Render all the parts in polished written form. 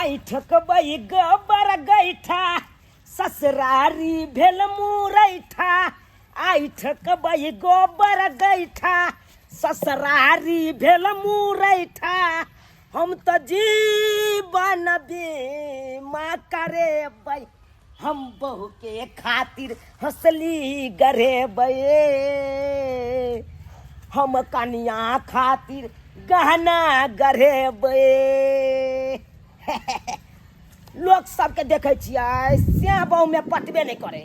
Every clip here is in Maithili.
आइ ठोकबै गोबर गैठा ससुरारी भेल मुरैठा आइ ठोकबै गोबर गैठा ससुरारी भेल मुरैठा हम तऽ जीवन बीमा करेबै हम बहू के खातिर हंसली गरेबै हम कनिया खातिर गहना गढ़ेबै। लोक सबके देखै छियै से बहु में पटबे नहि करै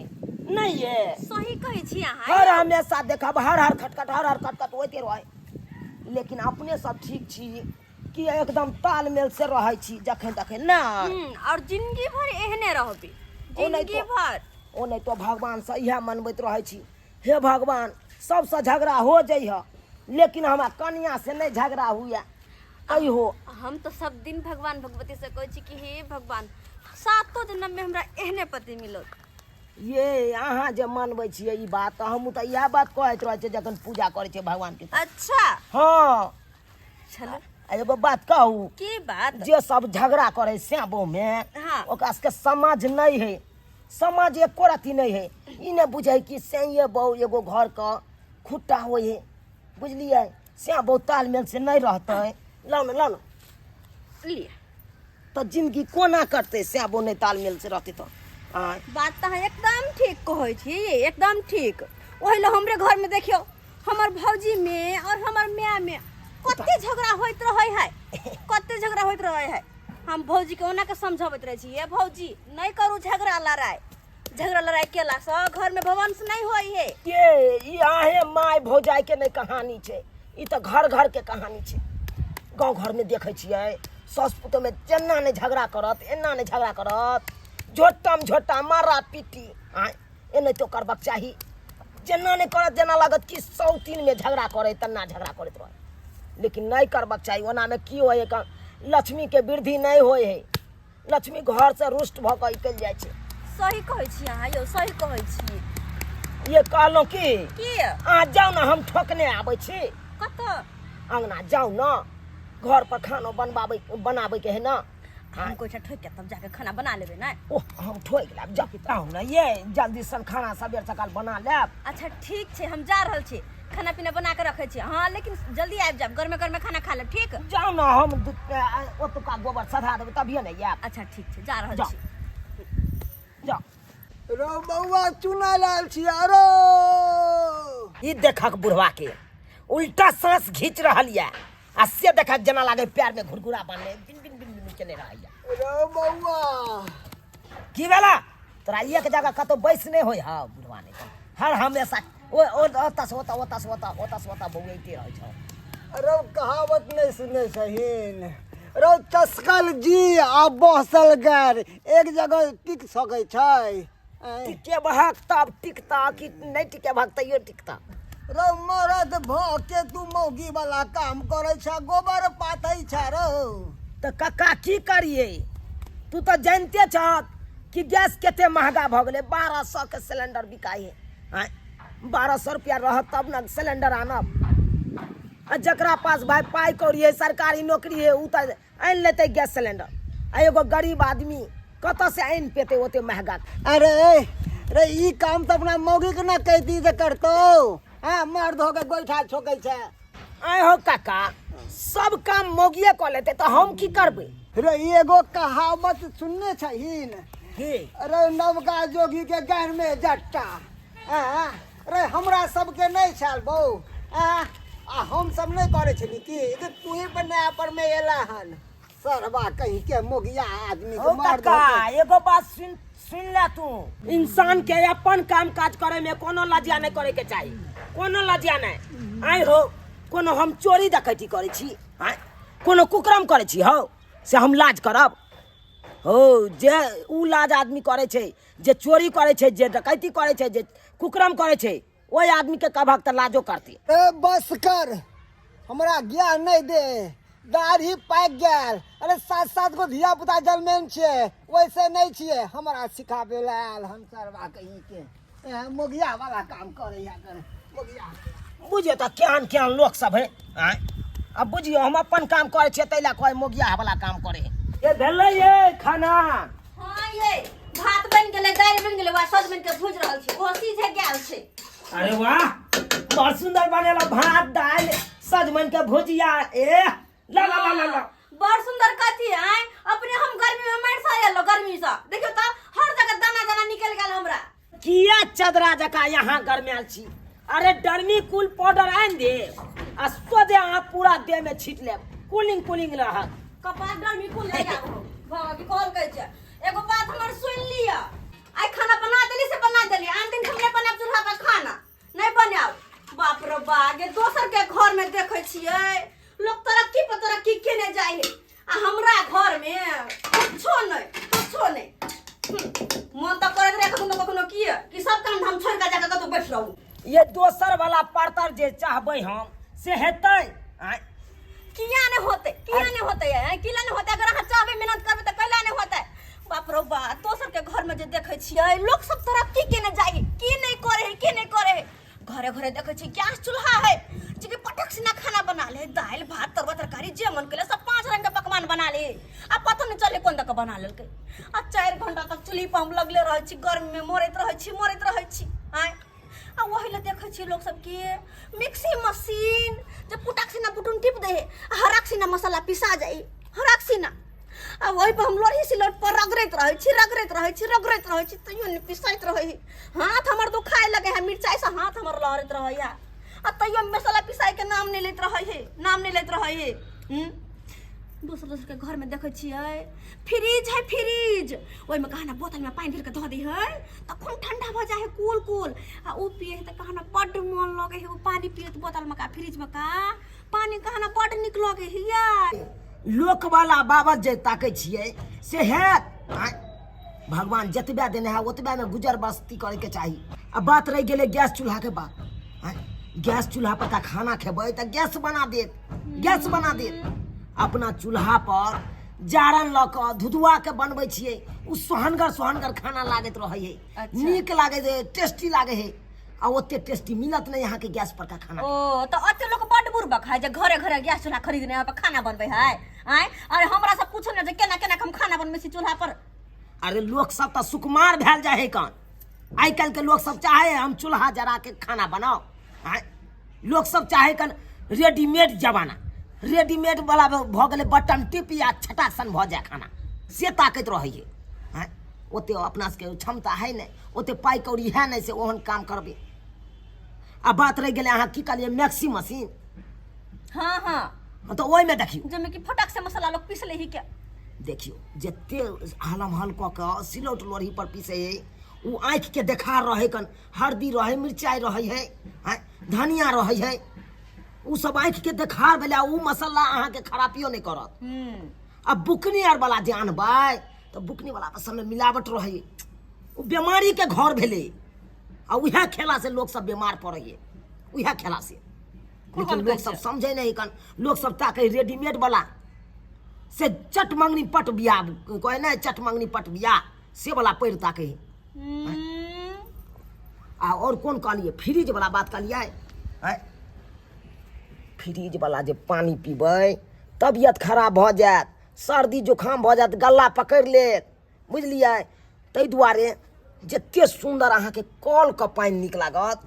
नहि ये। सही कहै छी अहाँ। हर हमेशा देखब हर हर खटखट हर हर खटखट होइते रहै, लेकिन अपने सब ठीक छी कि एकदम तालमेल से रहै छी जखन तखन ना। और जिंदगी भर एहने रहबे। ओ नहि जिंदगी तो भर। ओ नहि तो भगवानसँ इएह मनबैत रहै छी, हे भगवान सबसँ झगड़ा हो जइह लेकिन हमरा कनिया से नहि झगड़ा हुए कहियो। हम तो सब दिन भगवान भगवती से कहै छी कि हे भगवान सातो जन्म में हमरा एहने पति मिलत। ये अहाँ जे मनबै छियै ई बात तऽ हमहूँ तऽ इएह बात कहैत रहै छियै जखन पूजा करै छियै भगवानके। अच्छा। हँ। चलू। आ एगो बात कहू? की बात? जे सब झगड़ा करे से बहु में, हाँ। ओकरा सबके समझ नहीं है, समझ एको रत्ती नहीं है। ई नहीं बुझे कि सैये बहु एगो घर के खुट्टा होइ है, बुझलियै? से बहु तालमेल से नहीं रहते। लाउ ने, लाउ ने। लिअ। तऽ जिंदगी कोना कटतै से बहु नहीं तालमेल से रहते तऽ? आँय। बात तऽ अहाँ एकदम ठीक कहै छी, एकदम ठीक। ओहि लए हमरे घर में देखियौ हमर भौजी में और हमर माय में कते झगड़ा होइत रहे है, कते झगड़ा होइत रहे है। हम भौजी के ओना के समझाबैत रहे छी, ये भौजी नहीं करू झगड़ा लड़ाई, झगड़ा लड़ाई केला से घर में भवंश नहीं होई है। ये ई आहे my भौजाई के नहीं कहानी छै, ई तऽ घर घर के कहानी छै। गाँव घर में देखै छियै सास पुतोह में जेना नहीं झगड़ा करत एना नहीं झगड़ा करत, झोटम झोटा मारा पीटी। आँय एना तो करबाक चाही, जेना नहीं करत जेना लागत कि 103 में झगड़ा करे तना झगड़ा करैत रहे, लेकिन नहीं करबाक चाही। ओना में की होय है, लक्ष्मी के वृद्धि नहीं होय है, लक्ष्मी घर से रुष्ट भऽ कऽ निकलि जाइ छै। सही कहै छी अहाँ यौ, सही कहै छी। ये कहलहुँ की? की? अहाँ जाउ ने, हम ठोकने आबै छी। कतऽ? अंगना जाउ ने, घर पर खाना बनाबै के है ना। हम कोइ ठोकि के तब जाके खाना बना लेबै ने। ओह हम ठोकि लेब, जाउ जाउ ने, ये जल्दी सन खाना सबेर सकाल बना लेब। अच्छा ठीक छै, हम जा रहल छी, खाना पीना बना के रखै छी। हाँ लेकिन जल्दी आबि जायब, गरमे गरमे खाना खा लेब। ठीक? जाउ ने, हम ओतुका गोबर सधा देबै तभिए ने आयब। अच्छा ठीक छै, जा रहल जाउ। छी। जाउ। रौ बौआ चुना लाल छी अरो। ई देखक बुढ़वा के उल्टा सांस घींच रहल ये आ से देखक जेना लागे पैर में घुरघुरा बांधले बिन बिन बिन बिन केने रहैया। रौ बौआ की भेला तोरा? एक जगह कतौ बैस नहि होय। हाँ बुढ़वा नहि तऽ हर हमेशा ओ ओ ओतऽ से ओतऽ, ओतऽ से ओतऽ, ओतऽ से ओतऽ बौआइते रहै छौ। रौ कहावत नहीं सुने सहीन रौ, चसकल जी आ बहसल गैर एक जगह टिक सकै छै? टिके बहक तब टिकता कि नहीं टिके बहक तैयो टिकता। रौ मरद भ के तू मौगी वाला काम करै छ, गोबर पाथै छ रौ। तऽ कक्का की करिए, तू तऽ जानते छह कि गैस कते महंगा भऽ गेलै, 1200 के सिलेंडर बिकाइ है। आँय 1200 रुपया रहत तब ने सिलेंडर आनब। आ जकरा पास भाई पाइ कौड़ी है, सरकारी नौकरी है, उ तऽ आनि लेतै गैस सिलेंडर, आ एगो गरीब आदमी कतऽ से आनि पेतै ओते महंगा? अरे रे ई काम तऽ अपना मौगी के ना कहती जे करतौ। हाँ मर्द हो के गोइठा ठोकै छै। आँय हो काका, सब काम मौगिए कऽ लेतै तऽ हम की करबै? रे एगो कहावत सुनने छहीन? की? अरे नवका जोगी के गान में जट्टा। आँ रे हमरा सबके नहीं छल बौ। आँ आ हम सब नहीं करे छली की तू ही पर नया पर में एला हन सरवा कहीं के मोगिया आदमी के ओ मर्द काका होके। एगो बात सुन ले तू, इंसान के अपन काम काज करे में कोनो लज्जा नहीं करे के चाही, कोनो लज्जा नहीं। आइ हो कोनो हम चोरी डकैती करे छी, आँय कोनो कुकरम करे छी हौ से हम लाज करब? हो जे उ लाज आदमी करे छै जे चोरी करे छै, जे डकैती करे छै, जे कुकरम करे छै, ओहि आदमी के कहबक तऽ लाजो करती। ए बस कर, हमरा ज्ञान नहीं दे, दाढ़ी पाकि गेल। अरे सात सात गो धिया पुता जन्मेन छियै, वैसे नहीं छियै, हमरा सिखाबे ला आयल हन सरवा कहीं के। ए, मोगिया वाला काम करे या करे मोगिया। बुझियौ तऽ केहन केहन लोक सब है। आँय अब बुझियौ हम अपन काम करे छियै ताहि लए कहै मोगिया वाला काम करे है। ये भेलै ये खाना। हाँ ये भात बनि गेलै, दालि बनि गेलै, वएह सजमनि के भुजि रहल छी, ओहो सीझे गेल छै। अरे वाह, बड़ सुंदर बनेला भात दालि सजमनि के भुजिया। ए ला ला ला ला ला। बड़ सुंदर कथी आय, अपने हम गर्मी में मर सा एलो गर्मी से, देखियो त हर जगह दाना दाना निकल गेल हमरा। किया चदरा जका यहाँ गरमायल छी? अरे डर्मी कूल पाउडर आनि दे आ सोझे अहाँ पूरा देह में छीट लेब, कूलिंग कूलिंग रहत। कपार डर्मी कूल ले जाओ भगवान कॉल कहै छै। एगो बात हमर सुन लिअ, आइ खाना बना देली से बना देली, आन दिन हम नहि बनायब चूल्हा पर खाना नहि बनायब। बाप रे बा गे, दोसर के घर में देखै छियै लोग तरक्की पर तरक्की केने जाइ है आ हमरा घर में कुछो नहीं, कुछो नहीं। मन तऽ करैत रहे कखनो कखनो की कि सब काम धाम छोड़ के जाके कतौ बैठ रहू। ये दोसर वाला परतर जे चाहबै हम से हेतै? आँय? किया नहीं होते, किया नहीं होते है, किला नहीं होते? अगर अहाँ चाहबै मेहनत करबै तऽ कैला नहीं होते? बाप रे बा, दोसर के घर में जे देखै छियै लोग सब तरक्की केने जाइ, की नहीं करे है, की नहीं करे है। घरे घरे देखै छियै गैस चूल्हा है जे कि पटक से ना खाना बना ले, दालि भात तरुआ तरकारी जे मन केले सब 5 रंग के पकवान बना ले, आ पतो नहीं चले कोन दऽ के बना लेलकै। आ 4 घंटा तक चूल्ही पर हम लगले रहै छी, गर्मी में मरैत रहै छी, मरैत रहै छी। आँय, आ वही लए देखै छियै लोक सबके मिक्सी मशीन जे पुटक सिना बुटुन टिप दे है, आ हरक सिना मसाला पिसा जाइ, हरक सिना। आ वही पर हम लोढ़ी सिलौट पर रगड़ैत रहै छी, रगड़ैत रहै छी, रगड़ैत रहै छी, तैयो नहि पिसैत रहै है। हाथ हमर दुखाए लगे है, मिरचाइ से हाथ हमर लहरैत रहै है, आ तैयो मसाला पिसाइ के नाम नहि लैत रहै है, नाम नहि लैत रहै है। दोसर दोसर के घर में देखै छियै फ्रिज है, फ्रिज, ओहिमे कहा ना बोतल में पानि भरि के धऽ दै है तखन ठंडा भऽ जाइ है कूल कूल, आ ओ पिए है तऽ कहा ना बड्ड मन लगै है ओ पानि पिए तऽ बोतल में का फ्रिज में का पानि कहा ना बड्ड नीक लगै है यार। लोक वाला बाबत जे ताकै छियै से हैत? आँय, भगवान जतबे देने है ओतबे में गुजर बस्ती करे के चाही। आ बात रहि गेलै गैस चूल्हा के बात, आँय, गैस चूल्हा पर का खाना खेबै तऽ गैस बना देत, गैस बना देत। अपना चूल्हा पर जारन लऽ कऽ धुधुआ के बनबै छियै, ओ सोहनगर सोहनगर खाना लागैत रहै है। नीक लागै है, टेस्टी लागै है, आ ओते टेस्टी मिलत नहीं अहाँके गैस पर का खाना। ओ तऽ ओते लोक बड्ड बुड़बक है जे घरे घरे गैस चूल्हा खरीदने है, खाना बनबै है। आँय, अरे हमरा से पूछो ने जे केना केना हम खाना बनबै छी चूल्हा पर। अरे लोक सब तऽ सुकुमार भेल जाइ है कन, आइ काल्हि के लोक सब चाहे हम चूल्हा जरा के खाना बनाओ। आँय, लोक सब चाहे कन रेडीमेड जमाना, रेडीमेड वाला भऽ गेलै, बटन टिप या छटाक सन भऽ जाय खाना, से ताकैत रहै है। आँय, ओते अपना सबके क्षमता है नहि, ओते पाइ कौड़ी है नहि से ओहन काम करबै। आ बात रहि गेलै अहाँ की कहलियै मैक्सी मशीन? हाँ हाँ। हाँ, तऽ ओहिमे देखियौ जाहिमे कि फटक से मसाला लोग पीस ले ही के। देखियौ जते हलम हल कऽ कऽ सिलौट लोढ़ी पर पीसै है ओ आँखिके देखार रहै कन, हरदी रहै, मिरचाइ रहै है, आँय, धनिया रहै है, ओ सब आँखिके देखार भेलै, आ ओ मसाला अहाँके खरापियो नहि करत। आ बुकनी आर वाला जे आनबै तऽ बुकनी वाला सबमे मिलावट रहै, ओ बेमारीके घर भेलै, आ उएह खेला से लोक सब बीमार पड़ै है, उएह खेला से। लेकिन लोक सब समझै नहि कन, लोक सब ताकै रेडीमेड वाला से चट मंगनी पट बियाह कहै नहि, चट मंगनी पट बियाह से वाला पैर ताकै है। आ और कोन कहलियै फ्रिज वाला बात कहलियै? आँय, फ्रिज वाला जे पानि पीबै तबियत खराब भऽ जायत, सर्दी जुकाम भऽ जायत, गला पकड़ि लेत, बुझलियै? ताहि दुआरे जते सुन्दर अहाँके कलके पानि नीक लागत,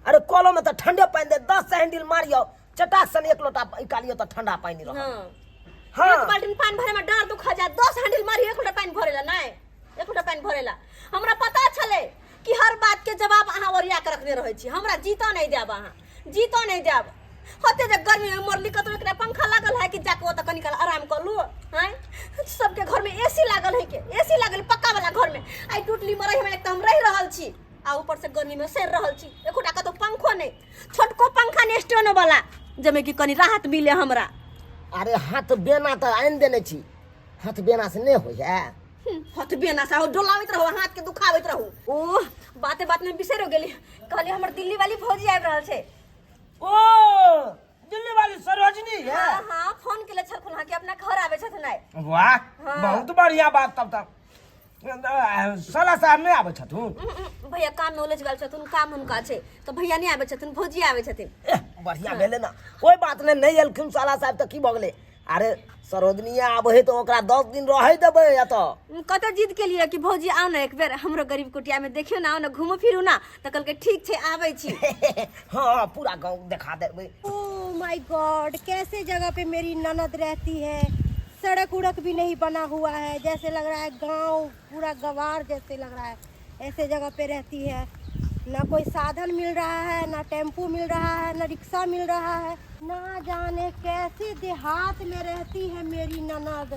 अरे कलोमे तऽ ठण्डे पानि देत, 10 हैंडल मारियौ चटाक सन एक लोटा निकालियौ तऽ ठण्डा पानि रहत। हाँ। एक बाल्टीन पानि भरे में डाँड़ दुखा जायत, 10 हैंडल मारियौ एक लोटा पानि भरेला नहि, एक लोटा पानि भरेला। हमरा पता छलै कि हर बात के जवाब अहाँ ओरिया के रखने रहै छी, हमरा जीतो नहि देब, अहाँ जीतो नहि देब। होते जे गर्मी में मरली कतौ एकटा पंखा लागल है कि जाके ओतऽ कनी काल आराम कऽ लू? आँय, सबके घर में एसी लागल है के, एसी लागल पक्का वाला घर में, आइ टूटली मरई में एक तऽ हम रहि रहल छी आ ऊपर से गर्मी में सड़ि रहल छी, एकोटा कतौ पंखो नहि, छोटको पंखा नहि स्टैंड वाला जाहिमे कि कनी राहत मिले हमरा। अरे हाथ बेना तऽ आनि देने छी, हाथ बेना से नहि होइ है। हाथ बेना से डोलाबैत रहू, हाथ के दुखाबैत रहू। ओह बाते बात में बिसरि गेली, कहली हमर दिल्ली वाली भौजी आबि रहल छै। ओ दिल्ली वाली सरोजनी है? हाँ हाँ, फोन केले छलखुन हँ कि अपना घर आबै छथिन आइ। वाह, हाँ। बहुत बढ़िया बात। तब तक साला साहब नहि आबै छथुन? भैया काम में उलझ गेल छथुन, काम हुनका छै तऽ भैया नहि आबै छथिन, भौजी आबै छथिन। एह, बढ़िया भेलै ने, कोई बात नहि, नहि एलखिन साला साहब तऽ की भऽ गेलै, अरे सरोजनिया आबै है तऽ ओकरा 10 दिन रहै देबै एतऽ। कतऽ जिद के लिए कि भौजी आउ ने एक बेर हमरो गरीब कुटिया में, देखियो ना, आउ ने, घूमो फिरू ना। तऽ कहलकै ठीक छै, आबै छी। हँ, पूरा गाँव देखा देबै। ओ my God, कैसे जगह पे मेरी ननद रहती है। सड़क उड़क भी नहीं बना हुआ है, जैसे लग रहा है गांव पूरा गवार जैसे लग रहा है, ऐसे जगह पे रहती है। ना कोई साधन मिल रहा है, ना टेम्पू मिल रहा है, ना रिक्शा मिल रहा है। ना जाने कैसे देहात में रहती है मेरी ननद।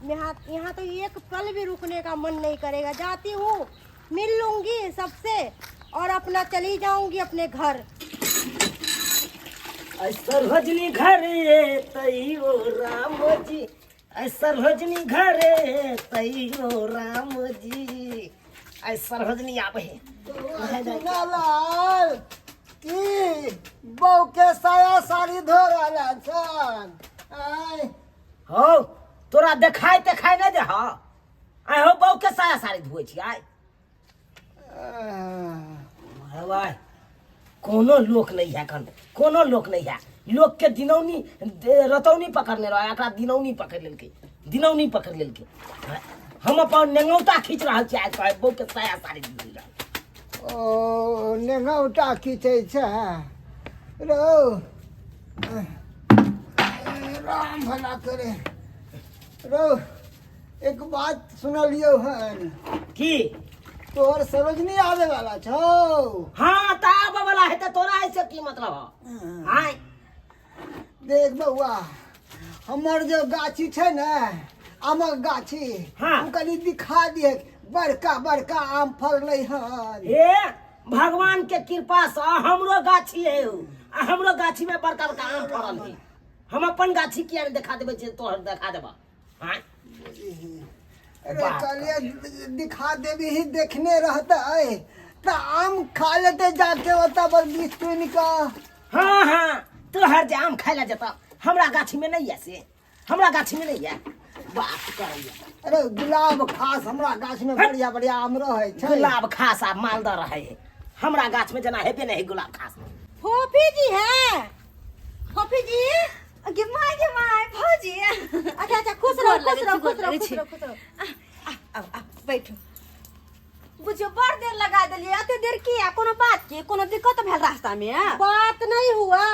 यहाँ यहाँ तो एक पल भी रुकने का मन नहीं करेगा। जाती हूँ, मिल लूँगी सबसे और अपना चली जाऊंगी अपने घर। सरोजनी घरे तैयो राम जी, ऐ सरोजनी घरे तैयो राम जी, ऐ सरोजनी आबै है। लाल की बहू के साया साड़ी धो रहल छन आय? हौ, तोरा देखाय तेखाय नहि दे। हँ, आइ हौ, बहू के साया साड़ी धोइ छी आइ। भाइ, कोनो लोक नहीं है एखन, कोनो लोक नहीं है। लोक के दिनौनी रतौनी पकड़ने रहे, एकरा दिनौनी पकड़ लेलकै, दिनौनी पकड़ लेलकै। हम अपन नेंगौता खींच रहल छी आइ, कहै बहू के साया साड़ी धोइ रहल। ओ, नेंगौटा खींचै छै रौ। राम भला करे रौ। एक बात सुनलियौ हन। की? तोहर सरोजनी आवे वाला छौ। हाँ, तऽ आबऽ वाला है तऽ तोरा ऐसे की मतलब है आय? देख बौआ, हमर जो गाछी छै ने, आमक गाछी, ओ कनि दिखा दिहे। बड़का बड़का आम फड़लै हन। हे, भगवान के कृपा से हमरो गाछी है उ, आ हमरो गाछी में बड़का बड़का आम फड़ल है। हम अपन गाछी किया ने देखा देबै जे तोहर देखा देबा आँय? अरे, बात। कहलिए दिखा देबी ही, देखने रहतै तऽ आम खा लेते जाके ओतऽ पर बीच चुनि कऽ। हाँ, तोहर जे आम खाय ला जेता, हमरा गाछी में नहीं है से, हमरा गाछी में नहीं है। बात करैया। अरे, गुलाब खास हमरा गाछ में बढ़िया बढ़िया आम रहै छै। गुलाब खास आ मालदह रहे है हमरा गाछ में, जेना हेबे नहीं है गुलाब खास। फोफी जी है? फोफी जी? गे my, गे माय, भौजी! अच्छा, खुश रहो। गोर लगै खुश रहो। छी, गोर खुश रहो। लगै खुश छी। रहो, खुश रहो। आउ आउ, बैठू। बुझियो बड़ देर लगा देलियै। एते देर किया? कोनो बात के कोनो दिक्कत भेल रास्ता में? बात नहीं हुआ,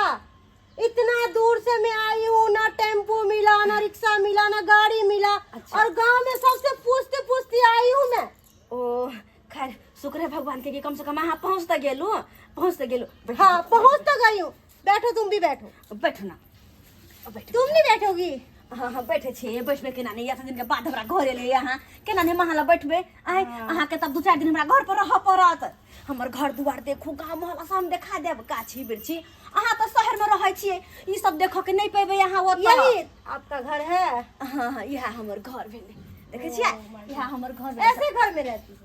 इतना दूर से मैं आई हूँ, ना टेम्पू मिला, ना रिक्शा मिला, ना गाड़ी मिला। और गांव में सबसे पूछते पूछते आई हूँ मैं। ओ खैर, शुक्र है भगवान के कि कम से कम अहाँ पहुँच तऽ गेलू, पहुँच तऽ गेलू। बैठू। हाँ, पहुँच तो गई हूँ। बैठो, तुम भी बैठो। बैठू ना, बैठू। तुम नहीं बैठोगी? हाँ, बैठे छी। बैठबे केना नहि? एते दिन के बाद हमरा घर एलै अहाँ, केना नहि महाला बैठबे आइ? अहाँके तब 2-4 दिन हमरा घर पर रहऽ पड़त। हमर घर दुआर देखू, गाँव मोहल्ला सब हम देखा देब, गाछी बिरछी। अहाँ तऽ शहर में रहै छियै, ई सब देखऽ के नहि पेबै अहाँ ओतऽ। यही आपका घर है? हाँ, इएह हमर घर भेलै। देखै छियै, इएह हमर घर भेलै। ऐसे घर में रहती हो?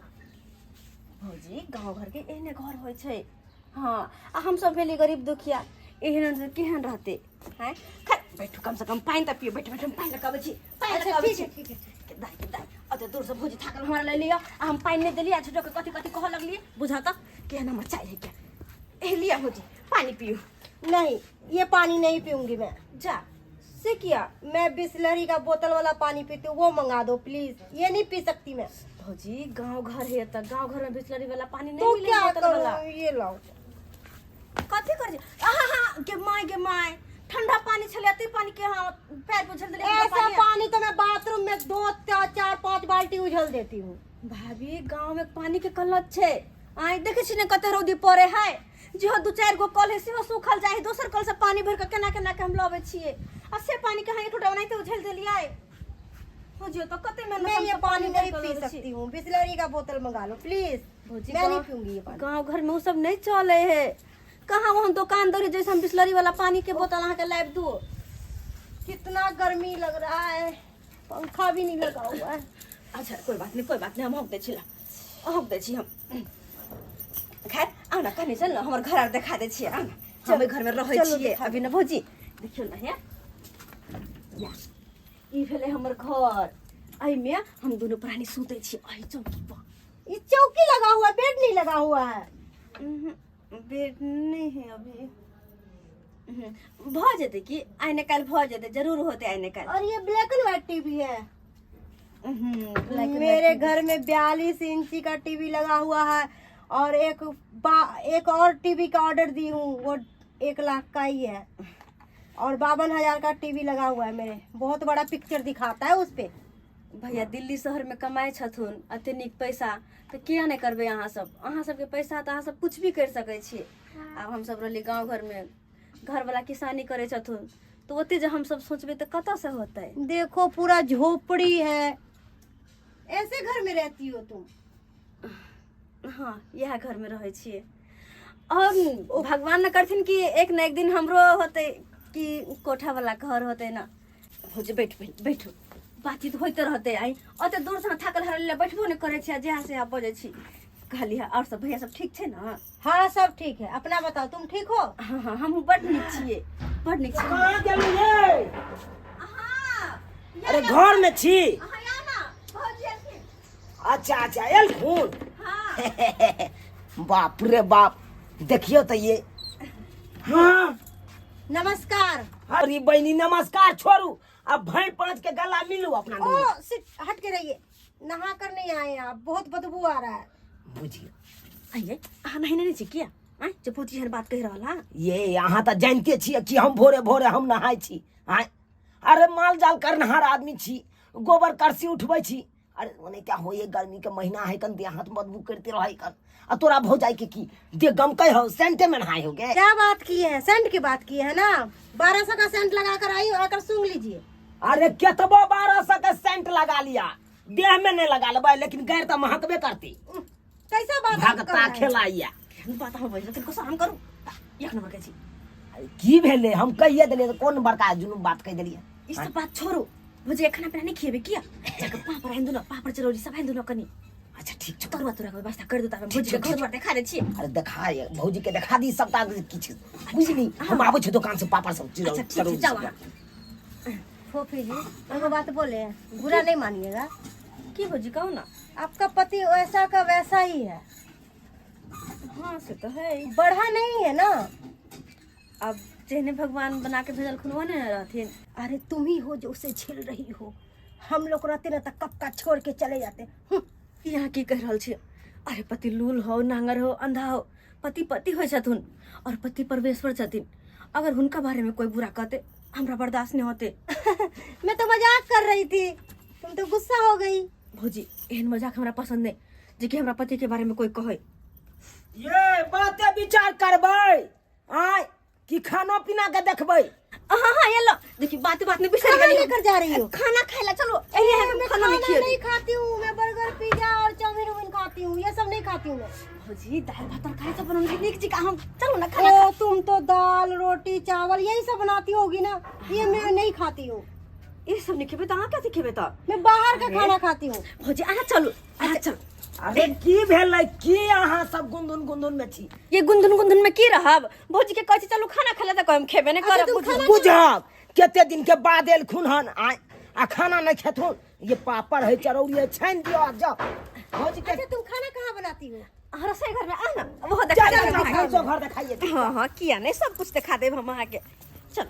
भौजी, गाँव घरके एहने घर होइ छै। हाँ, आ हमसब भेली गरीब दुखिया, एहन से केहन रहते हैं? खैर, बैठू, कम से कम पानि तऽ पियो। बैठू बैठू, हम पानि लऽ कऽ अबै छी, पानि लऽ कऽ अच्छा, अबै ठीक छी। है, ठीक है। के दाइ, के दाइ, ओते दूर से भौजी थाकल हमरा ले लिअ आ हम पानि नहि देलियै आ झूठो के कथी कथी कहऽ लगलियै। बुझा तऽ केहन हमर चाय है क्या। ए लिअ भौजी, पानि पियू। नहीं, ये पानी नहीं पीऊंगी मैं। जा, से किया? मैं बिस्लरी का बोतल वाला पानी पीती हूँ, वो मंगा दो प्लीज, ये नहीं पी सकती मैं। भौजी, गाँव घर है तऽ गाँव घर में बिसलरी वाला पानी नहीं तो मिले क्या बोतल वाला। करूँ, ये लाओ। कथी कर? हाँ हाँ, गे my, गे my, ठंडा पानी छलै, एते पानी के हाँ पैर पोछल देलियै ठंडा ऐसा पानी। पानी तो मैं बाथरूम में दो चार, चार पांच बाल्टी उझल देती हूँ। भाभी, गाँव में पानी के किल्लत छै। आइ देखै छी ने कते रौदी पड़े है। जेहो दू चारि गो कल है सेहो सूखल जाइ है। दोसर कल से पानी भरि कऽ केना केना के हम लबै छियै आ से पानी के अहाँ एक लोटा ओनाहिते उझलि देलियै। बुझियौ तऽ कते मेहनत मैं ये हमसब पानी भरि नहीं कऽ पी लबै छी। सकती हूँ। बिस्लरी का बोतल मंगा लो प्लीज। भौजी, मैं नहीं गाँव पीऊंगी ये पानी। गाँव घर में ओ सब नहीं चले है। कहाँ वहाँ दुकान दौरी जैसे हम बिसलरी वाला पानी के बोतल अहाँ के लाबि दू? कितना गर्मी लग रहा है, पंखा भी नहीं लगा हुआ है। अच्छा, कोई बात नहीं, कोई बात नहीं, हम हौक दै छी ला, हौक दै छी हम। खैर, आउ ने कनि, चल ने हमर घर आर देखा दै छियै। आउ ने, हम ओहि घरमे रहै चलू, छियै देखा। अभी ने। भौजी, देखियौ ने, हे या, ई भेलै हमर घर। एहिमे हम दुनू प्राणी सुतै छी एहि चौकी पर। ये चौकी लगा हुआ है, बेड नहीं लगा हुआ है? बेड नहीं है अभी। भऽ जेतै कि आइ ने काल्हि भऽ जेतै जरूर होतै आइ ने काल्हि और ये ब्लैक एंड व्हाइट टीवी है। ब्लैक एंड मेरे घर में 42 इंची का टीवी लगा हुआ है और एक और टीवी का ऑर्डर दी हूँ, वो 1 लाख का ही है और 52,000 का टीवी लगा हुआ है मेरे। बहुत बड़ा पिक्चर दिखाता है उस पे। भैया दिल्ली शहरमे कमाइ छथुन एते नीक पैसा, तऽ किया नहि करबै अहाँ सब? अहाँ सबके पैसा तऽ अहाँ सब कुछ भी करि सकै छी। आब हमसब रहली गाँव घरमे, घरवला किसानी करै छथुन, तऽ ओते जे हमसब सोचबै तऽ कतऽसँ होतै? देखो, पूरा झोपड़ी है। ऐसे घर में रहती हो तुम? हाँ, इएह घरमे रहै छियै। और भगवान ने करथिन कि एक न एक दिन हमरो होतै कि कोठा वाला घर होतै ना। भौजी, बैठ बैठ बैठू, बातचीत होइते रहतै। आइ ओते दूर से थाकल हारल लए बैठबो नहि करै छी आ जहाँ से बजै छी। कहली है, और सब भैया सब ठीक छै ने? हाँ, सब ठीक है। अपना बताओ, तुम ठीक हो? हाँ, हमहूँ बड नीक छियै, बड नीक छियै। कहाँ गेली ये? अरे, घर में छी? अच्छा, एलखुन। बाप रे बाप, देखियो तो ये। हाँ। नमस्कार। अरे बहनी, नमस्कार छोड़ू, अब भैं पाँच के गला मिलू अपना। ओ सिट, हट के रहिए। नहा कर नहीं आए हैं आप, बहुत बदबू आ रहा है। बुझियो। आइए, अहाँ नहेने नहि छी किया आँय जे भौजी एहन बात कहि रहल हँ? ये अहाँ तऽ जानिते छियै कि हम भोरे भोरे हम नहाय छी। आँय, अरे माल जाल करनहार आदमी छी, गोबर करसी उठबै छी। अरे ओने क्या होइए, गर्मी के महीना है कन, देह हाथ बदबू करते रहे कन। आ तोरा भौजाई के की दे गमकै हो, सेंटे में नहाय हो गे? क्या बात की है? सेंट की बात की है ना? 1200 का सेंट लगा कर आई, आकर सूंघ लीजिए। अरे केतबो 1200 के सेंट लगा लिया, देह में नहीं लगा लेबै, लेकिन गैर तऽ महकबे करती। कैसा बात आप कर भगता रहे हैं? खेलाइया। केहन बात अहाँ बजलहुँ? तनिको शरम करू। एक नंबर के छी। की भेलै? हम कहिए देलियै तऽ कोन बड़का जुनून बात कहि देलियै? ई सब बात छोड़ू भौजी, खाना पीना नहि खिएबै किया? जाके पापड़ आनि दू ने, पापड़ चरौरी सब आनि दू ने कनि। अच्छा, ठीक छौ। तरुआ तोरा के व्यवस्था कर दू तब भौजी के घर द्वार देखा दै छी। अरे देखा, भौजी के देखा दी सबटा किछु, बुझली? हम आबै छी दोकान से पापड़ सब अच्छा, ठीक छै। चिरौरी जाउ सब। अहाँ। फोफी जी, एगो बात बोले, बुरा नहीं मानिएगा। की भौजी, कहू ना। आपका पति वैसा का वैसा ही है। हाँ, से तो है। बढ़ा नहीं है ना? अब जेहने भगवान बना के भेजलखुन ओहने ने रहथिन। अरे, तुम ही हो जो उसे झेल रही हो। हम लोग रहते ना तो कब का छोड़ के चले जाते। यहाँ की कहि रहल छी? अरे पति लूल हो, नांगर हो, अंधा हो, पति पति होइ छथुन और पति परमेश्वर छथिन। अगर हुनका बारे में कोई बुरा कहते, हमरा बर्दाश्त नहीं होते। मैं तो मजाक कर रही थी, तुम तो गुस्सा हो गई। भौजी, एहन मजाक हमरा पसंद नहीं जे कि हमरा पति के बारे में कोई कहे। ये बाते विचार करबै आय कि खाना पीना के देखबै? हाँ, ये लो, देखिए, बात बात में बिसर कहाँ गेली। लेकर जा रही हो? खाना खाए ला चलो, एही है। मैं खाना खाना नहीं खिए। नहीं खाती हूँ। मैं बर्गर, पिज्जा और चाउमीन उमिन खाती हूँ, ये सब नहीं खाती हूँ मैं। भौजी, दाल भात तरकारी सब बनौने नीक जी हम, चलो ना खाना। ओ, तुम तो दाल रोटी चावल यही सब बनाती होगी ना? ये मैं नहीं खाती हूँ। ये सब नहीं खेबे तो अहाँ कथी खेबे तो? मैं बाहर का खाना खाती हूँ। भौजी, अहाँ चलू, अहाँ चलू। अरे, की भेलै? की अहाँ सब गुंधुन गुंधुन में छी? ये गुंधुन गुंधुन में की रहब? भौजी के कहै छी चलू खाना खाए ला तऽ कहै हम खेबे नहीं करब। बुझू। बुझब, कते दिन के बाद एलखुन हन आय आ खाना नहीं खेथुन? ये पापड़ है, चरौरी है, छानि दियो आ जाओ भौजी के। अच्छा, तुम खाना कहाँ बनाती हो? अहाँ रसोई घर में आ ना, वो देखा चल देब चल। अहाँके। भैंसो घर देखाइए। हाँ, किया नहीं, सब कुछ देखा देब हम अहाँके। चल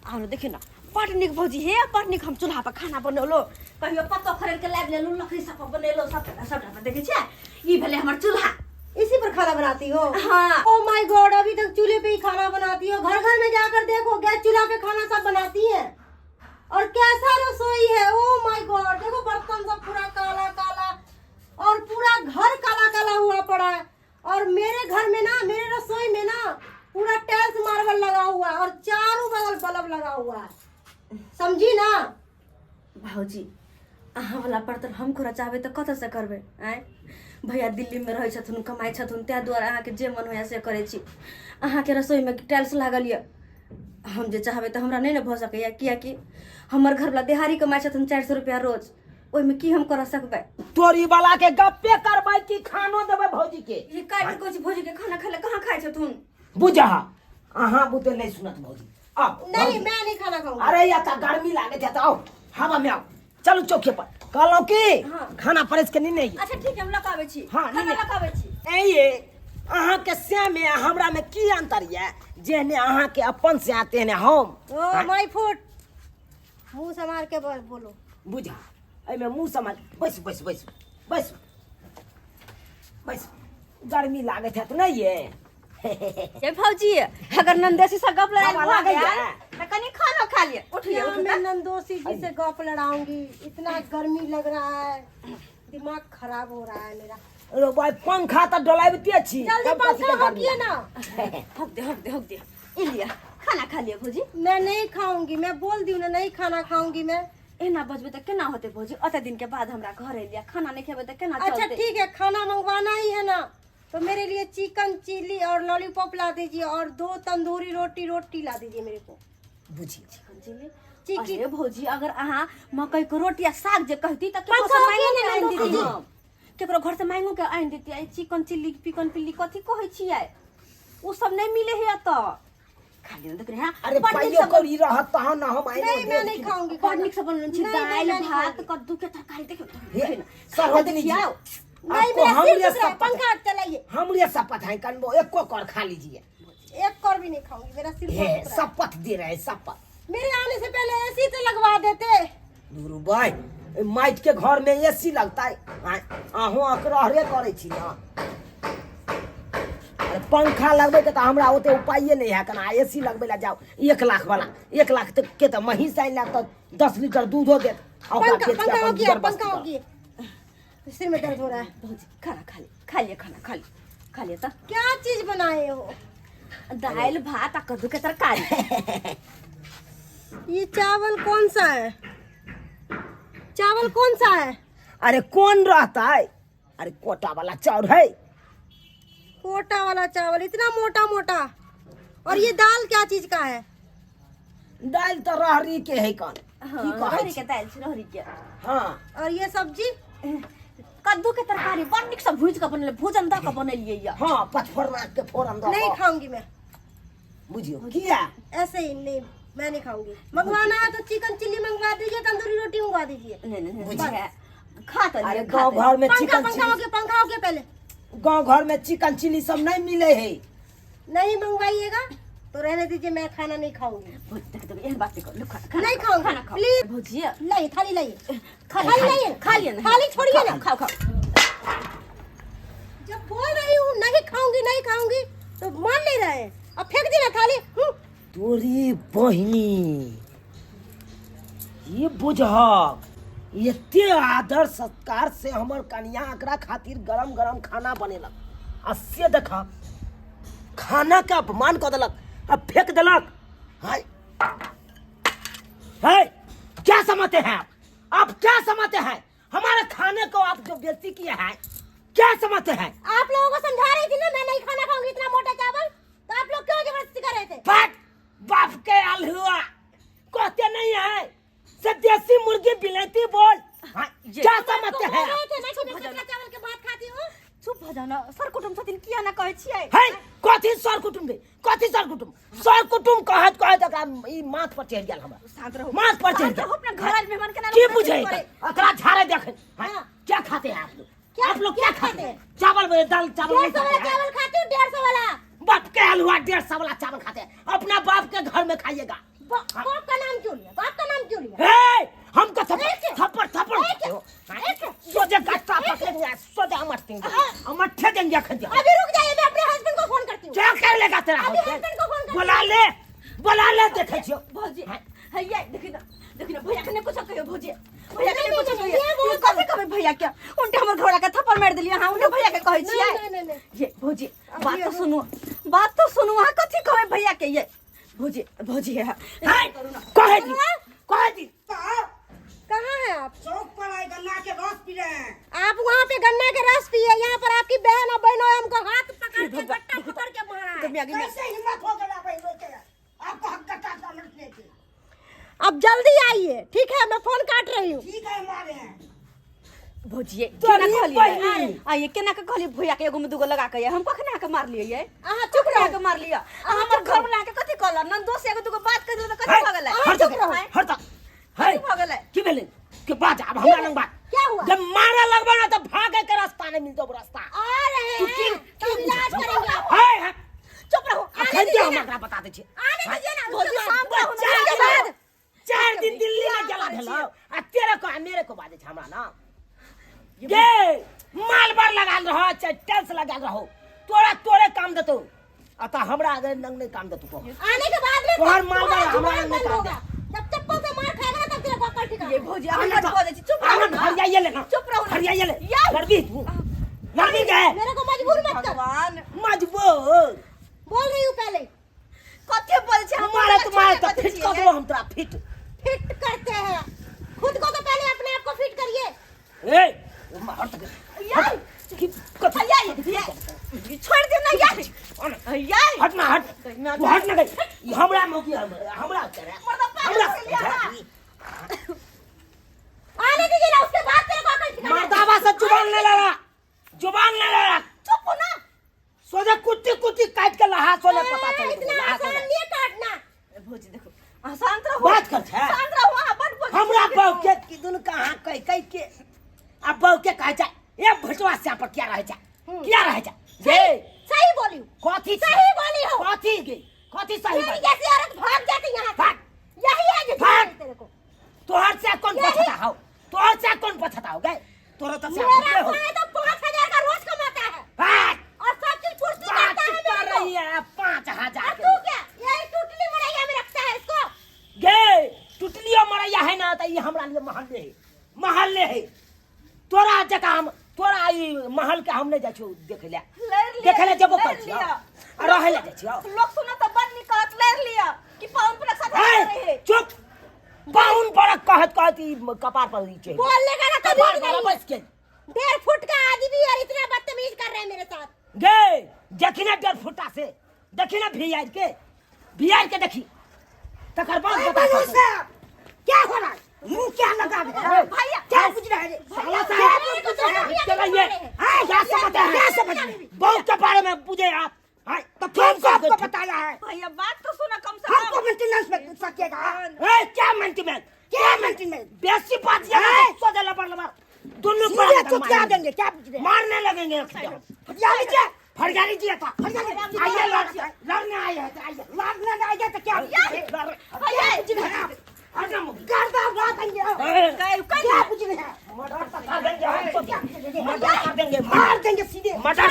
आओ ने, देखियौ ना, बड़ नीक भौजी हे, बड़ नीक हम चूल्हा पर खाना बनेलहुँ। कहियो पत्तो खरीद के लाबि लेलहुँ, लकड़ी सब पर बनेलहुँ सब सबटा पर। देखै छियै, ई भेलै हमर चूल्हा। इसी पर खाना बनाती हो? हाँ। ओ my God, अभी तक चूल्हे पे ही खाना बनाती हो? घर घर में जाकर देखो, गैस चूल्हा पे खाना सब बनाती है। और कैसा रसोई है! ओ my God, देखो, बर्तन सब पूरा काला काला और पूरा घर काला काला हुआ पड़ा है। और मेरे घर में ना, मेरे रसोई में ना पूरा टाइल्स मार्बल लगा हुआ है और चारों बगल बल्ब लगा हुआ है, समझी ना? भौजी, अहाँ वाला बर्तन हम करऽ चाहबै तऽ कतऽसँ करबै? आँय, भैया दिल्लीमे रहै छथुन, कमाइ छथुन, ताहि दुआरे अहाँके जे मन होइए से करै छी। अहाँके रसोईमे टाइल्स लागल यऽ, हम जे चाहबै तऽ हमरा नहि ने भऽ सकैए, किएकि हमर घरवला देहाड़ी कमाइ छथुन 400 रुपैआ रोज। ओहिमे की हम करऽ सकबै? तोरी वाला के गप्पे करबै कि खानो देबै भौजी के? ई काय बेर कहै छी भौजी के खाना खाय लए, कहाँ खाइ छथुन? बुझा, अहाँ बुते नहीं सुनत भौजी अब। नहीं, मैं नहीं खाना खाऊंगी। अरे या त गर्मी लागे छै त आओ, हवा में आओ। चलू चौके पर, कहलहुँ की हाँ। खाना परस के नहीं। अच्छा, ठीक है, हम लऽ कऽ आबै छी। हाँ, खाना नहीं। लऽ कऽ आबै छी। ए ये अहाँके से में आ हमरा में की अंतर ये? जेहने अहाँके अपन से तेहने हम। ओ my foot, मुंह संभाल के बोलो। बुझा एहिमे मुँह सम्हार। बैस बैस बैस बैस बैस, गर्मी लागैत हैत नहि ये? ए भौजी, अगर नंदेसी से गप लड़ाई हवा भऽ लागैया। गेल तऽ कनि खाना खा लिअ। उठिए क्या उठू मैं तऽ। नंदोसी जी से गप लड़ाऊंगी? इतना गर्मी लग रहा है, दिमाग खराब हो रहा है मेरा। रो भाई, पंखा तऽ डोलाबिते छी। जल्दी तब कथी पंखा के गर्मी? होकिए ना। हक दे, हक दे, हक दे। ई लिअ, खाना खा लिअ भौजी। मैं नहीं खाऊंगी, मैं बोल दी ना, नहीं खाना खाऊंगी मैं। एना बजबै तऽ केना होतै भौजी? ओते दिन के बाद हमरा घर एलियै, खाना नहि खेबै तऽ केना अच्छा चलतै? ठीक है, खाना मंगवाना ही है ना, तो मेरे लिए चिकन चिल्ली और लॉलीपॉप ला दीजिए और 2 तंदूरी रोटी रोटी ला दीजिए मेरे को। बुझिए। Chicken chilli? चिकन। अरे भौजी, अगर अहाँ मकई के रोटी आ साग जे कहती तऽ केकरो पंखा से मांगो होकिए के ना आनि नंदोसी देती जी। हम। केकरो घर से मांगो के आनि देती। आई चिकन चिल्ली पिकन पिल्ली कथी कहै छियै, ओ सब नहि मिले है एतऽ। खाली देख रहे हैं। अरे बड़ नीक पाइयो से कौड़ी रहत तहन न हम आइनो नहीं, मैं देब। नहीं खाऊंगी बड़ खाना। नीक से बनल छै नहीं, नहीं, दालि मैं नहीं भात खाऊंगी। कद्दू के तरकारी। देखियौ हे, सरोजनी जी, देखियौ। नहीं, आपको मेरा सिर हमरे दुख रहा है, शपथ पंखा चलाइए। हमरे शपथ है कनबो, एको कर खा लीजिए। एक कर भी नहीं खाऊंगी, मेरा सिर हे बहुत दुख रहा है। शपथ दे रहे हैं, शपथ। मेरे आने से पहले एसी तो लगवा देते। गुरु भाई, माटि के घर में एसी लगता है? अहूँ अकरहरे करै छी ना। अरे पंखा लगबै के तऽ हमरा ओते उपाये नहि है कना। एसी लगबै ला जाओ 1 लाख वाला, 1 लाख तक के तऽ महींस आनि लायब तऽ 10 लीटर दूधो देत आ ओकरा पंखा बेच के पंखा अपन हो गया, गुजर बसर पंखा हो करब। गया, सिर में दर्द हो रहा है। भौजी, खाना खा ले, खा लिअ, खाना खा लिअ, खा लिअ तऽ। क्या चीज बनाए हो? दालि भात आ कद्दू के तरकारी। ये चावल कौन सा है? चावल कौन सा है? अरे कौन रहता है? अरे कोटा वाला चाउर है। कोटा वाला चावल इतना मोटा मोटा। और ये दाल क्या चीज का है? दालि तऽ रहरी के है कन। हाँ, की कहै रहरी छी? के दालि छै, रहरी के। हाँ। और ये सब्जी? कद्दू के तरकारी बड़ नीक से भूजि कऽ बनेलियै, भूजन दऽ कऽ बनेलियै यऽ। हाँ, पचफोरना के फोरन दऽ नहीं कऽ। खाऊंगी मैं। बुझियौ किया? ऐसे ही नहीं, मैं नहीं खाऊंगी। मंगवाना है तो चिकन चिल्ली मंगवा दीजिए, तंदूरी रोटी मंगवा दीजिए। नहि नहि बुझि। नहि, खा तऽ अरे लिअ, खा गाँव तऽ घर में पंखा चिकन पंखा चिली हो गया, पंखा हो गया पहले। गाँव घर में चिकन चिली सब नहीं मिले है। नहीं मंगवाइएगा तो रहने दीजिए, मैं खाना नहीं खाऊंगी। भौजी, देख देख, एहन बात नहि करू, खाना खाना नहीं खाऊंगी, खाना खाओ। प्लीज। भौजी, लाइए थाली, लाइए खा थाली लिअ, लाइए। खा लिअ ने। थाली छोड़िए ना। खाओ खाओ। जब बोल रही हूँ नहीं खाऊंगी नहीं खाऊंगी तो मान नहीं रहे हैं। अब फेंक दी ना थाली। तोरी बहिनी, ये बुझहक एते आदर सत्कार से हमर कनिया एकरा खातिर गरम गरम खाना बनेलक आ से देखा खाना के अपमान कऽ देलक आ फेंक देलक। हाय हाय, क्या समझते हैं आप? आप क्या समझते हैं हमारे खाने को आप जो बेइज्जती किए हैं, क्या समझते हैं? आप लोगों को समझा रही थी ना मैं नहीं खाना खाऊंगी इतना मोटा चावल, तो आप लोग क्यों जबरदस्ती कर रहे थे? फट बाप के अलहुआ, कहते नहीं है से देसी मुर्गी बिलैती बोल। हाँ, क्या समझते हैं बोल आप? रहे थे ना कि मैं पतला चावल के भात खाती हूँ। चुप भऽ जाउ ने, सर कुटुम छथिन, किया ना कहै छियै? है कथी सर कुटुम गे? कथी सर कुटुम? सर कुटुम कहत कहत एकरा ई माथ पर चढ़ि गेल हमरा। शांत रहू। माथ पर चढ़ि शांत गेल। रहू, अपना घर आयल मेहमान के ना की रोकबै बुझे करे। एकरा झाड़े देखे। हाँ, हाँ। क्या खाते हैं आप लोग? क्या- आप लोग क्या क्या खाते खाते हैं? चावल में दाल चावल नहीं 150 खाते वाला हैं? चावल खाती हूँ, 150 वाला। बाप के हलवा 150 वाला चावल खाते हैं, अपना बाप के घर में खाइएगा। बाप का नाम क्यों लिया? बाप का नाम क्यों लिया? हे, हमको थप्पड़ एक थप्पड़ थप्पड़ एक मारते हो। एक सोझे गट्टा पकड़ेंगे, सोझे अमरतेंगे, अमरठे देंगे अखन। अभी रुक जाइए, मैं अपने हस्बैंड को फोन करती हूँ। क्या कर लेगा तेरा अभी हस्बैंड? हस्बैंड को फोन करती बुला ले, बुला ले, देखे छियो। भौजी, हैया देखी ना, देखी ना, भैया के नहि कुछो कहियो भौजी, भैया के नहीं, नहि कुछो नहीं, कहियो। ये बहुत ई कथी कहबै भैया के? उनटे हमर घोड़ा के थप्पड़ मारि देलियै अहाँ, उनटे भैया के कहै छियै। नहीं, नहीं, नहीं। ये भौजी, अभी बात तो अभी- सुनू, बात तो सुनू, अहाँ कथी कहबै भैया के? ये भौजी, भौजी है। हाय, कहे दी, कहे दी। कहाँ है आप? चौक पर आए, गन्ना के रस पी रहे हैं। आप वहाँ पे गन्ना के रस पिए, यहाँ पर आपकी बहन और बहनों हमको हाथ पकड़ के गट्टा पकड़ के मारा है। गम्या, गम्या। कैसे हिम्मत हो गया बहनों के आपको हक गट्टा समझने की? अब जल्दी आइए, ठीक है? मैं फोन काट रही हूँ। ठीक है, हमारे हैं। भौजी, तोरी केना कहलियै? बहिन। आइए, केना के कहलियै भैया के एगो में दूगो लगा के? हम कखन अहाँके मारलियै ये? अहाँ चुप कखन रहो। अहाँके मारलियै? अहाँ हमर घर वाला अहाँके कथी कहलक? ननदोस एगो दूगो बात कहि देलक तऽ कथी हाय, भऽ गेलै? हट जा, चुप रहो। हट जा। हाय, कथी भऽ गेलै? की भेलै? के बात आब हमरा लग बात। क्या हुआ? जब मारे लगबे ना तो भागे के रास्ता नहीं मिलतो, रास्ता। आ रहे तू हैं की तो की इलाज करेंगे। दै छै। आने दीजिए ना। भौजी, उसके शांत बाद। रहो ना। चार उसके दिन बाद 4 दिन दिल्ली में गेला भेलौ आ तेरे को आ मेरे को बाजै छै हमरा ना। गे माल बार लगाल रहो चाहे टेल्स लगाल रहो, तोरा तोरे काम देतौ आ त हमरा अगर नंग नहीं काम देतौ तो आने के बाद में तोहर माल तुम्हारा बार हमरा जुबान नहीं बंद काम होगा। जब चप्पल से मार खाएगा ना, तब तेरे को अक्ल ठिकाना। ये भौजी, अहाँ मत बजै छी, चुप रहू आनंद ना। हरियाइए ले ना। चुप रहू ना। हरियाइए ले। या। लड़बी तू, लड़बी गए। मेरे को मजबूर मत कर। भगवान। मजबूर। बोल रही हूँ पहले। कथी बोलै छी हम? मारे तो मारे तो कथी फिट कर छियै? देबो हम तोरा फिट। फिट करते हैं खुद को, तो पहले अपने आप को फिट करिए। ए हट। यार। की कथी? यार, यार, छोड़ दे ना यार, यार। हट ना, हट तू, हट ना गई। ई हमरा मौकी हमरा करे। मर्दा पागल हमरा हो गेलियै अहाँ। आने दीजिए ना, उसके बाद तेरे को अकल ठिकाना। मर्दाबा से जुबान नहीं लड़ा, जुबान नहीं लड़ा। चुप हो ना। सोझे कुत्ती कुत्ती काट के लहा सोले पता चले। इतना लहा आसान सोले। नहीं है काटना। भौजी, देखो, अहाँ शांत रहू। बात कर छै। शांत रहू अहाँ, बड बोलै हमरा छी। बहू के किदुन कहाँ कह कह के आ बहू के कहे छै ए भटवा से पर क्या रहे छै, क्या रहे छै जे। सही बोली हूँ। कथी? सही बोली हो। कथी गे, कथी सही मेरी बात? जैसी औरत भाग जाती यहाँ से। भाग। यही है जो भाग। तेरे को। तोहर से कौन पछता हो? तोहर से कौन पछता हो गए? तोरा तो से मेरा हो। भाई तो 5,000 का रोज कमाता है भाग। और सब चीज पूर्ति बात करता है कर मेरे को। रही है 5,000 और के। तू क्या यही टूटली मड़ैया में रखता है इसको? गे टुटलियो मरैया है ना त ई हमरा लिए महल्ले है, महल्ले है। तोरा जका हम तोरा ई महल के हम नहीं जाइ छियौ देखै ले। लड़ि लिअ, देखै ले जेबो लड़ि करै छियौ लिअ। आ रहै ले जाइ छियौ। लोक सुनत तऽ बड नीक कहत, लड़ि लिअ कि पाहुन परक साथ ए, रहे। चुप। पाहुन परक कहत कहत ई कपार पर ई छै। बोलने का ना कपार तमीज पर नहीं। बैस के। 1.5 फुट का आदमी और इतना बदतमीज कर रहे हैं मेरे साथ। गे देखी ना 1.5 फुटा से, देखी ना भी आर के, भी आर के देखी, तकर बाद बता बोलो सकते। साहब, क्या हो रहा है? मुंह क्या लगा रहे हैं? भैया। क्या पूछ रहे हैं? साला क्या साहब पूछ रहे हैं? चलाइए। हाँ, क्या समझते हैं? क्या समझ रहे हैं? बहू के बारे में पूछे आप। हाँ, तो तुमको आपको बताया है। भैया, बात तो सुना कम से हमको कम। मेंटेनेंस में सकेगा। ए, क्या मेंटेनेंस? क्या मेंटेनेंस? बेसी बात ये है? सो लबर लबर दोनों सीधे चुटका देंगे। क्या पूछ रहे हैं? मारने लगेंगे। फटिया लीजिए। फरिया लीजिए तो फटिया लीजिए। आइए, लड़ने आए हैं तो आइए। लड़ने आएगा तो क्या? लड़ क्या पूछ रहे हैं आप? हटना मुझे। गर्दा उड़ा देंगे। कहीं क्या पूछ रहे हैं? मर्डर कर देंगे हम तो, मर्डर कर देंगे। मार देंगे सीधे। मर्डर।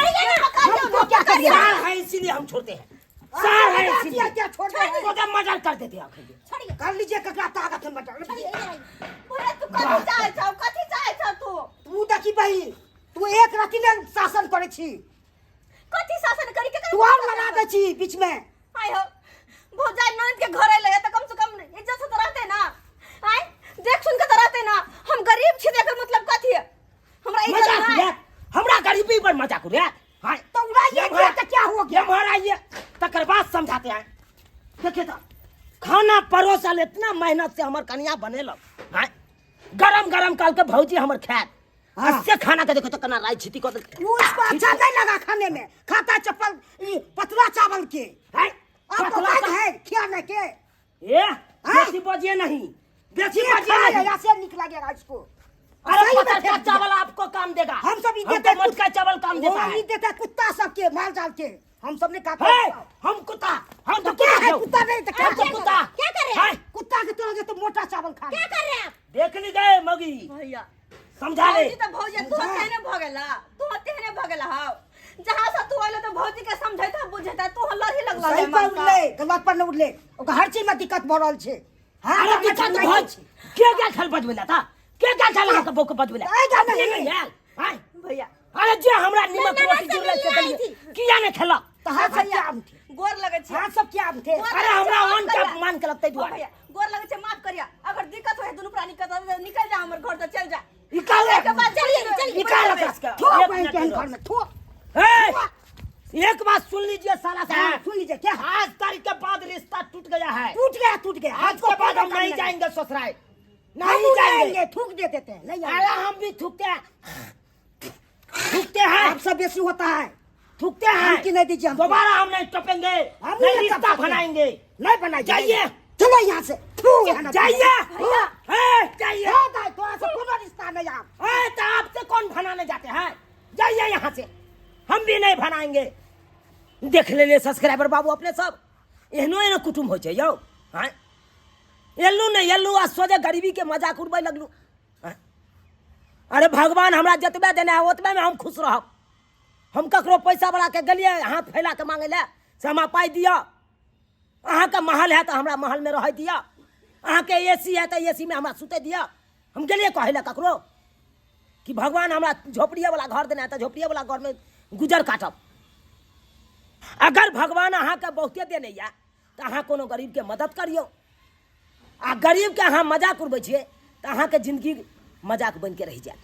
हमको क्या करिए? सार है इसीलिए हम छोड़ते हैं, सार है इसीलिए। क्या छोड़ रहे हैं? तो जब मर्डर कर देते हैं आखिर। कर लीजिए, ककरा ताकत है मटर। भैया, तू कथी चाहै छौ? कथी चाहै छौ तू? तू देखी बहिन, तू एक रति ने शासन करे छी। कथी शासन करी के? तू और लगा दे छी बीच में। आय हो, भौजाई ननद के घर अइलै तऽ कम से कम इज्जत से तऽ रहते ना। आय, देख सुन के तऽ रहते ना। हम गरीब छी तऽ एकर मतलब कथी है? हमरा इज्जत मजाक नहीं। उड़े हमरा गरीबी पर, मजाक उड़े। हाँ। तो उड़ाइए दिया तो क्या हो गया? ये महाराज, तकर बाद समझाते हैं। देखिए तो खाना परोसल, इतना मेहनत से हमर कनिया बनेलक। हाँ, गरम गरम काल के भौजी हमर खायत। हाँ। से खाना के देखो तो कना राई छिटी कऽ देलकै। वो उसको अच्छा नहीं लगा खाने में, खाता चप्पल ई पतला चावल के। हैं? आपको पतला बात है खिलाने के। ए हाँ? बेसी बजिए नहीं, बेसी ये बजिए खाए, नहीं। ऐसे निक लगेगा इसको। अरे सही में पतला फेंक दिया। चावल आपको काम देगा। हम सब ई हमको देते मोटका चावल काम देता वो है। ई देता है कुत्ता सबके, माल जाल के, हम सब ने खाते। हे, हम कुत्ता? हम तो तो क्या है? कुत्ता। कुत्ता नहीं तो क्या हम तो है? कुत्ता। क्या कर रहे हैं? हैं? कुत्ता के तोरा तो मोटा चावल खा। क्या कर रहे हैं आप? देख ली गए मगी। भैया। समझा ले। भौजी तऽ भौजी, तू तेहने भऽ गेला, तू तेहने भऽ गेला हौ। जहाँ से तू अइलो तऽ भौजी के समझैता बुझैता, तू लड़ही लगला। सही पर उठले, गलत पर नहीं उठले। ओकर हर चीज में दिक्कत भऽ रहल छै। हाँ, अरे दिक्कत भज के क्या खेल बजबेला था? के क्या खेल अहाँके बहू के बजबेला? आएगा नहीं। अपने नहीं आयल। आँय? भैया। अरे जे हमरा निमक मैं रोटी ननद से जुड़ले से मिलने आई देलियै, किया नहीं खेलक? तऽ हाथ सब क्या थे? गोर लगै छै। हाथ सब क्या थे? गोर अरे लगै छै, हमरा माफ अन्न के करिया। अपमान केलक ताहि ओ दुआरे। भैया, गोर लगै छै, माफ करिया। अगर दिक्कत होइ दुनू प्राणी के तऽ निकल जा हमर घर से, चल जा। निकाल। एहिके बाद चलिए, चलिए। निकाल एकरा के। थो एक बहन मिनट के रुको। घर में थो। ए, एक बात सुन लीजिए साला हाँ, साहब। सुन लीजिए क्या? आज तारीख के बाद रिश्ता टूट गया है। टूट गया, टूट गया। आज के बाद हम नहीं जाएंगे ससुराल, नहीं नहीं जाएंगे। जाएंगे, थूक दे देते हैं, नहीं अरे जाएंगे। हम भी थूकते हैं, थूकते हैं। आप सब बेसी होता है। थूकते हैं। धमकी नहीं दीजिए हमको। दोबारा हम नहीं टपेंगे, हम नहीं नहीं रिश्ता टप सकते। बनाएंगे। नहीं बनाइए। जाइए। चलो यहाँ से, थू यहाँ ना। जाइए। भैया। ए, जाइए। हो जाए, थोड़ा सा कोनो रिश्ता नहीं आप। ए, तो आपसे कौन बनाने जाते हैं? जाइए यहाँ से, हम भी नहीं बनाएंगे। देख लेने सब्सक्राइबर बाबू अपने सब, एहनो एहनो कुटुम्ब होइ छै यौ। आँय, एलहुँ नहि एलहुँ आ सोझे गरीबीके मजाक उड़बै लगलहुँ। आँय, अरे भगवान हमरा जतबे देने है ओतबेमे हम खुश रहब। हम ककरो पैसा वाला के गेलियै हाथ फैला के मांगे लए से हमरा पाइ दिअ, अहाँके महल है तऽ हमरा महलमे रहै दिअ, अहाँके ए सी है तऽ ए सी मे हमरा सुतै दिअ। हम गेलियै कहै लए ककरो कि भगवान हमरा झोपड़िएवला घर देने है तऽ झोपड़िएवला घरमे गुजर काटब। अगर भगवान अहाँके बहुते देने यऽ तऽ अहाँ कोनो गरीबके मदद करियौ, आ गरीबके अहाँ मजाक उड़बै छियै तऽ अहाँके जिंदगी मजाक बनिके रहि जायत।